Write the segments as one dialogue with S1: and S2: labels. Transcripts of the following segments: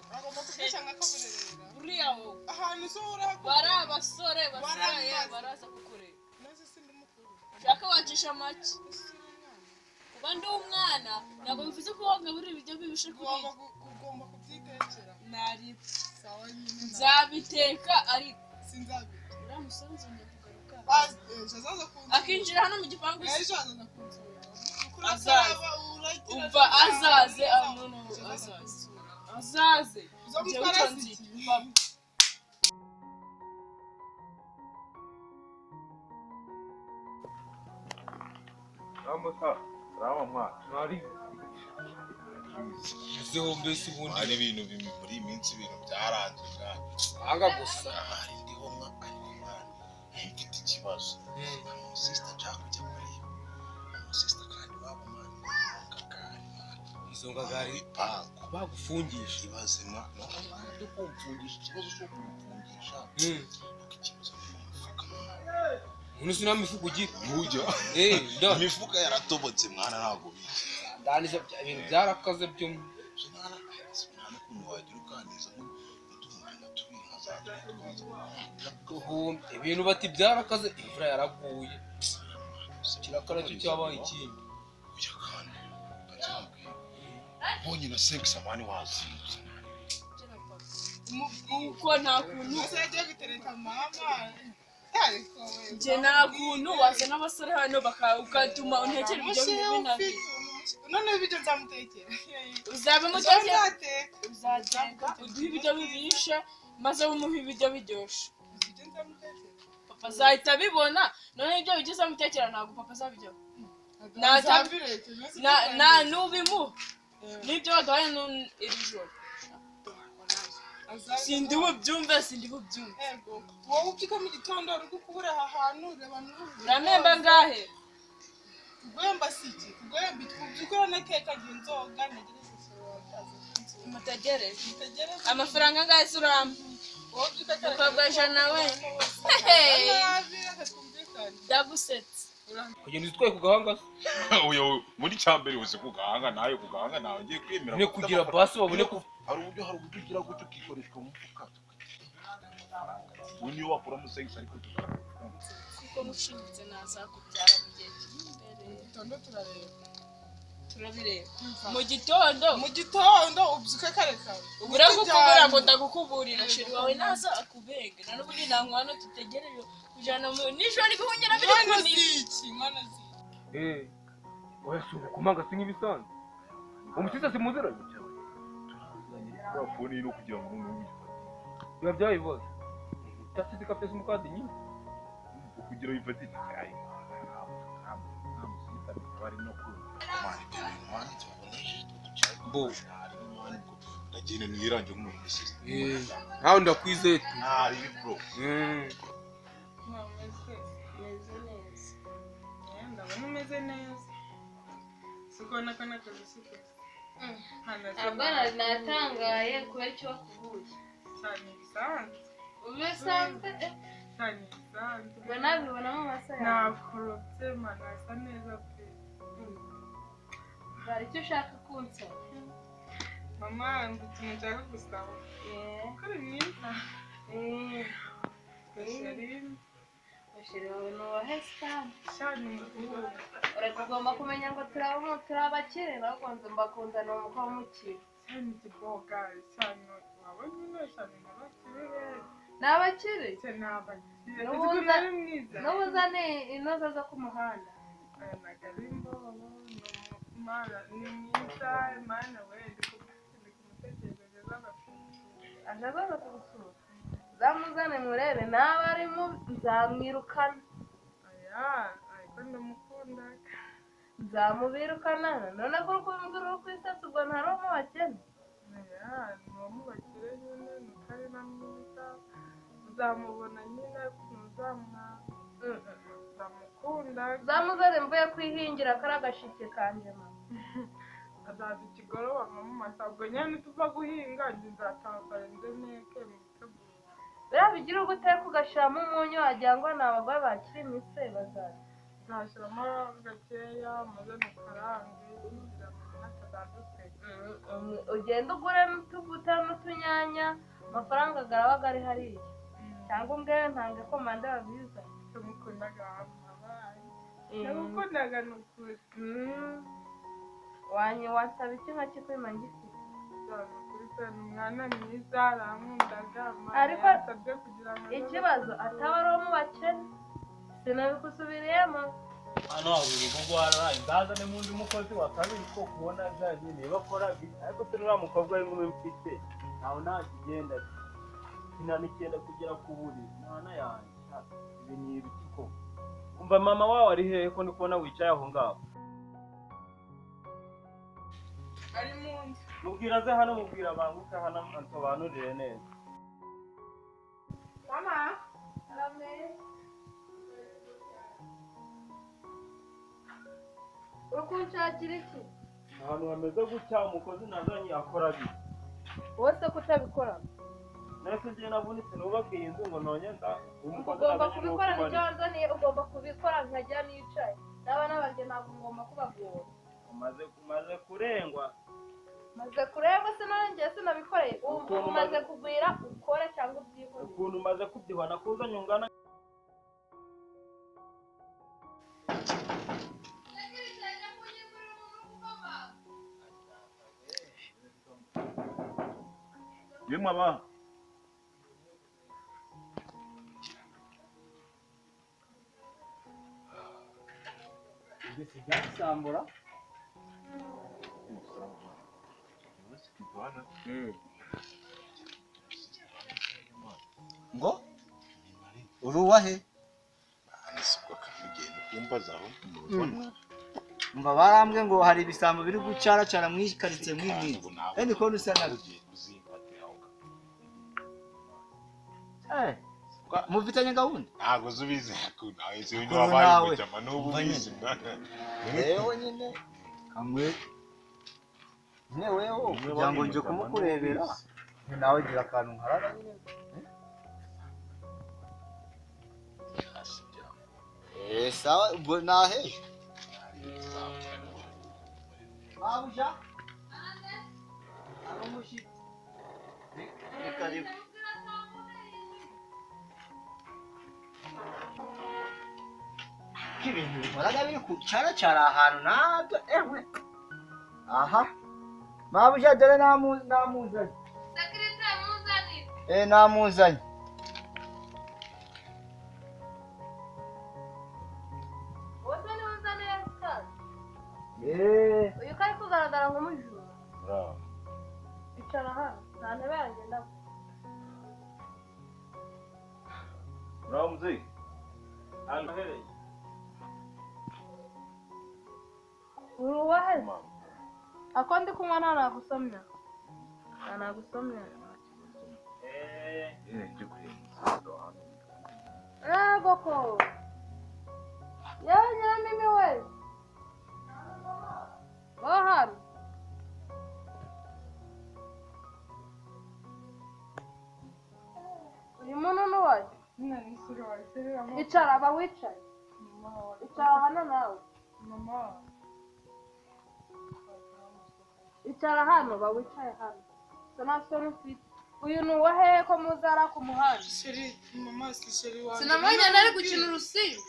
S1: nawe.
S2: Agomba kuryoshya nkakaburerera.
S1: Buriya wowe.
S2: Ahantu se urahakora.
S1: Bari abasore basigaye
S2: Baramaze.
S1: baraza kukureba.
S2: Maze sindi mukuru.
S1: Ushaka wacisha make.
S2: Ese uri umwana.
S1: Kuba ndi umwana ntabwo bivuze ko wagaburira ibiryo bibishe kuri
S2: Ugomba kubyitekera.
S1: Nari
S2: Sawa nyine.
S1: nzabiteka ariko
S2: Sinzabirya.
S1: uriya musore nzongera kugaruka.
S2: Ejo azaza kunsura.
S1: Akinjira hano mu gipangu se.
S2: Ejo azaza kunsura.
S1: Azaza. Umva azaze no azaze. Azaze.
S2: Uzamutwara
S1: Njyewe icyo nzi,
S2: iki?
S1: papa.
S3: Rama mwana.
S4: Mwari uzeho mbese ubundi
S3: Hari ibintu muri iyi minsi ibintu byaranze mwana.
S4: anga gusa
S3: Ahari ndiho mwa ariko mwana mfite ikibazo. Hari umusisita nshaka kujya kureba. Umusisita kandi wabo mwana ngagari mwana.
S4: Izo ngagari
S3: Ibipangu.
S4: bagufungisha.
S3: Ibaze mwana. Mwana byo kumfungisha ikibazo cyo kumfungisha. Ariko ikibazo ni umufuka mwana.
S4: Umuntu sinamifuka ugira.
S3: Ntujya.
S4: Nda.
S3: Imifuka yaratobotse mwana ntabwo bizi.
S4: Ndaniza ibintu byarakaze byo.
S3: Mwana mwana ukuntu wagira ukaneza nk'uduhumbi nka tubiri nka za twaza.
S4: Ibintu bati byarakaze imvura yaraguye. Kirakara cyo cyabaye ikindi.
S3: Ujya kandi nzamubwira. Mbonye na 5 samani wazinduza.
S1: Kuko nta kuntu
S2: Ese yagiye gutereta mama. Ariko we.
S1: njye nta kuntu wazana abasore hano ukatuma untekera ibiryo bibi na bibi.
S2: None ibiryo nzamutekera.
S1: Uzabimutekera.
S2: Nzateka.
S1: Uzateka uduhe ibiryo bibishe maze umuhe ibiryo biryoshye.
S2: Ibiryo nzamutekera.
S1: Papa azahita abibona none ibyo biryo uzamutekera ntabwo papa azabijyaho.
S2: Nzabireke.
S1: Na nubimuha n'ibyo baduhaye iri joro. Sindi bubyumve sindi bubyumve.
S2: Ego. Wowe ubyuka mu gitondo uri gukubura aha hantu reba n'ubu.
S1: Uramemba ngahe?
S2: Kuguhemba si iki? Kuguhemba iki? Ubyuka uranateka igihe nzoga ntegereze isoro.
S1: Mutegereze.
S2: Mutegereze.
S1: Amafaranga angahe se urampa?
S2: Wowe ubyuka kare.
S1: Mukobwa jana we.
S2: Nabi reka twumvikane.
S1: Ndagusetse.
S4: Kugenda uzitwaye ku gahanga se.
S3: Oya muri cyambere uzi ku gahanga nayo ku gahanga nawe ngiye kwemera.
S4: Ne kugira basi babone ku
S3: hari uburyo ugira gutyo ukikoreshwa mu mufuka. Ubu niyo wakuramo 5 ariko tukakufunga.
S1: Kuko mushimitse nazakubyara mu gihe kiri imbere.
S2: Mu gitondo turareba.
S1: Turabireba. Mu gitondo.
S2: Mu gitondo ubyuke kare kare.
S1: Uragukubura ngo ndagukuburira sheri wawe naza akubenge. Na n'ubundi nta nkwano tutegereje kujana mu nijoro ibihungera biri
S2: Mwana
S1: kuniba.
S2: ziki, mwana ziki.
S4: Oya si ubukomanga si nk'ibisanzwe. Umusisa si muziranye.
S3: Kwa fone no kugira ngo noneho uyifate.
S4: Biba byabibazo. Utasize ka simukadi nyine.
S3: Kugira uyifate ayi.
S4: Bo.
S3: Ndagenda nirange nk'umuntu musista.
S4: Nawe ndakwizeye tu.
S3: Nta bibi bro.
S2: Meze
S1: Meze neza.
S2: Ndabona umeze neza. Siko nakana kazi siko.
S5: Ntabwo natangaye kubera icyo wakubuye.
S2: Cyane bisanzwe.
S5: Ubisanzwe?
S2: Cyane bisanzwe.
S5: Ubwo nabibona mu maso yawe.
S2: Nakorotse mana asa neza pe.
S5: Hari icyo ushaka kunsaba?
S2: Mama, ndi ikintu nshaka gusaba. Ko ari mwiza. Sheri.
S5: Sheri wawe ni uwahe sitani?
S2: Cyane mukuru.
S5: Uragomba kumenya ngo turi abakire bakunze mbakunda ni umukobwa w'umukire.
S2: Cyane ikiboga cyane wabonye nyine cyane n'abakire.
S5: Ni abakire?
S2: Cyane ni abakire. N'ubu
S5: uzane inoza zo ku muhanda.
S2: Ni mwiza mana we ndi kumutekereza
S5: aje azaza kugusura. Zamuzane murebe naba ari mubi nzamwirukana.
S2: Oya ariko ndamukunda.
S5: Nzamubirukana none ko uri kumbwira uri kwisasa ubwo ntari uwo mu bakene.
S2: Oya ni uwo mu bakire nyine ni uko ari na mwiza uzamubona nyine ntuzamwanga. Ndamukunda.
S5: Zamuzane mvuye kwihingira kari agashike kanje mama.
S2: Azaza ikigoroba mama masabwo nyine nituva guhinga njye nzataha kare nze nteke mwitegure.
S5: Biriya bigira uguteka ugashyiramo umunyu wagira ngo ni abagore bakiri imitse bazaza.
S2: Nzashyiramo gakeya maze mukarange kugira ngo Azadutega.
S5: Ugenda uguremo utuvuta n'utunyanya, amafaranga garaba ari hariya. Cyangwa umbwire ntange komande babiza.
S2: Tumukundaga abaye. Nagukundaga ni ukuri.
S5: Wanyu wasaba iki nka kikwima ngifite?
S2: Umwana mwiza arankundaga.
S5: Ariko ikibazo ataba ari uwo mu bakene sinabikusubiriyemo.
S6: Hano hari urugo rwaraye ndazane mundi mukozi wa kabiri ko kubona byagiye niba akora ariko turi uriya mukobwa w'inkumi mfite ntawe ntakigenda sinanikenda kugera ku buriri mwana yanjye ibi ni ibiki koko? Umva mama wawe ari hehe ko ndi kubona wicaye aho ngaho?
S2: Ari mu nzu.
S6: Mubwira aze hano, mubwira banguke hano ansobanurire neza.
S2: Mama.
S5: Amen. Ukunshakira iki?
S6: Ahantu hameze gutya umukozi nazanye akora biki?
S5: Wowe se kutabikora?
S6: Nese ngiye navunitse nubaka iyi nzu ngo nonye nda umukozi
S5: ugomba kubikora nicyo wanzaniye, ugomba kubikora nkajya nicaye. N'abana banjye ntabwo ngomba kubagora.
S6: Umaze kurengwa.
S5: Maze kurengwa se nongeye sinabikoreye. Umaze kugwira ukore cyangwa ubyihorere.
S6: Ukuntu umaze kubyibuha nakuzanye ungana.
S3: Yemwe aba
S7: Sambura.
S8: Ngo uruwahe? Umva barambwe ngo hari ibisambo biri gucaracara mwikaritse mwingi. Kandi ko usa nabyo. Mufitanye gahunda?
S3: Ntabwo zubizi nawe se uyu wabaye mujama n'ubu bizi.
S8: Yewe nyine kamwe nyine wewe kugira ngo nje kumukurebera nawe gira akantu nkarara nyine. Sawa ubwo nahe? Mabuja? Aro mushitsi. Ni karibu. Ibintu bihoraga biri kucaracara ahantu ntabwo ewe. Aha. Mabuja dore namuzanye.
S5: Sekretari muzanire.
S8: Namuzanye.
S5: Wowe ni uzaniye sitade. Uyu kari kugaragara nk'umujura.
S3: Bravo.
S5: Icara hano nta ntebe yanjye ndabona.
S6: Bravo mzee. Alhereye.
S5: Uruwahe? Ako ndi kunywa nta nagusomya. Nta nagusomya. Ego ko. Yewe nyiramimi we. Bo hano. Uyu muntu ni uwahe? Icara aba wicaye. Icara hano nawe.
S2: Mama.
S5: Icara hano ba wicaye hano. Nta soni ufite. Uyu ni uwahe ko muzara ku muhanda?
S2: Sheri, mama si sheri wawe.
S5: Sinamubonye nari gukina urusimbi.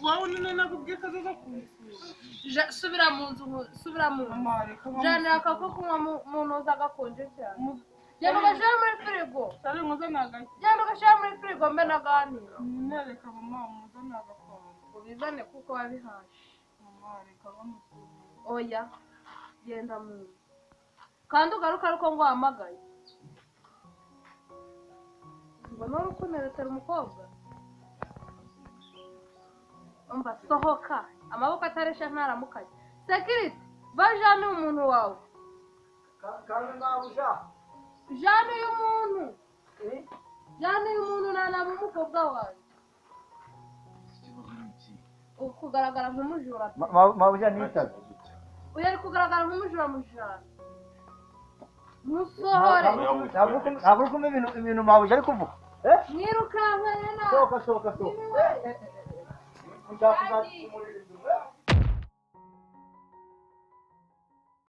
S2: Wawe none nakubwiye ko azaza kunsura.
S5: Subira mu nzu, subira mu nzu.
S2: Mama reka
S5: Janira akako kunywa mu ntuza gakonje cyane. Genda ugashyira muri firigo.
S2: Sheri muzane agake.
S5: Genda ugashyira muri firigo mbe naganira.
S2: Nyine reka mama muzane agakombe.
S5: Ubizane kuko wabihaye.
S2: Mama reka bamusure.
S5: Oya. Genda mu nzu. Kandi ugaruka ariko ngo wahamagaye. Mbona uri kuneretera umukobwa? Umva sohoka. Amaboko ataresha ntaramukanye. Security, ba Jane umuntu wawe.
S8: Kandi mabuja.
S5: Jane y'umuntu. Jane y'umuntu ntanaba umukobwa wawe. Kugaragara nk'umujura.
S8: Mabuja nitaze.
S5: Uyu ari kugaragara nk'umujura mujana. Musohore.
S8: Ntabwo uri kumva ibintu mabuja ari kuvuga.
S5: Mwirukankane nawe.
S8: Sohoka sohoka sohoka.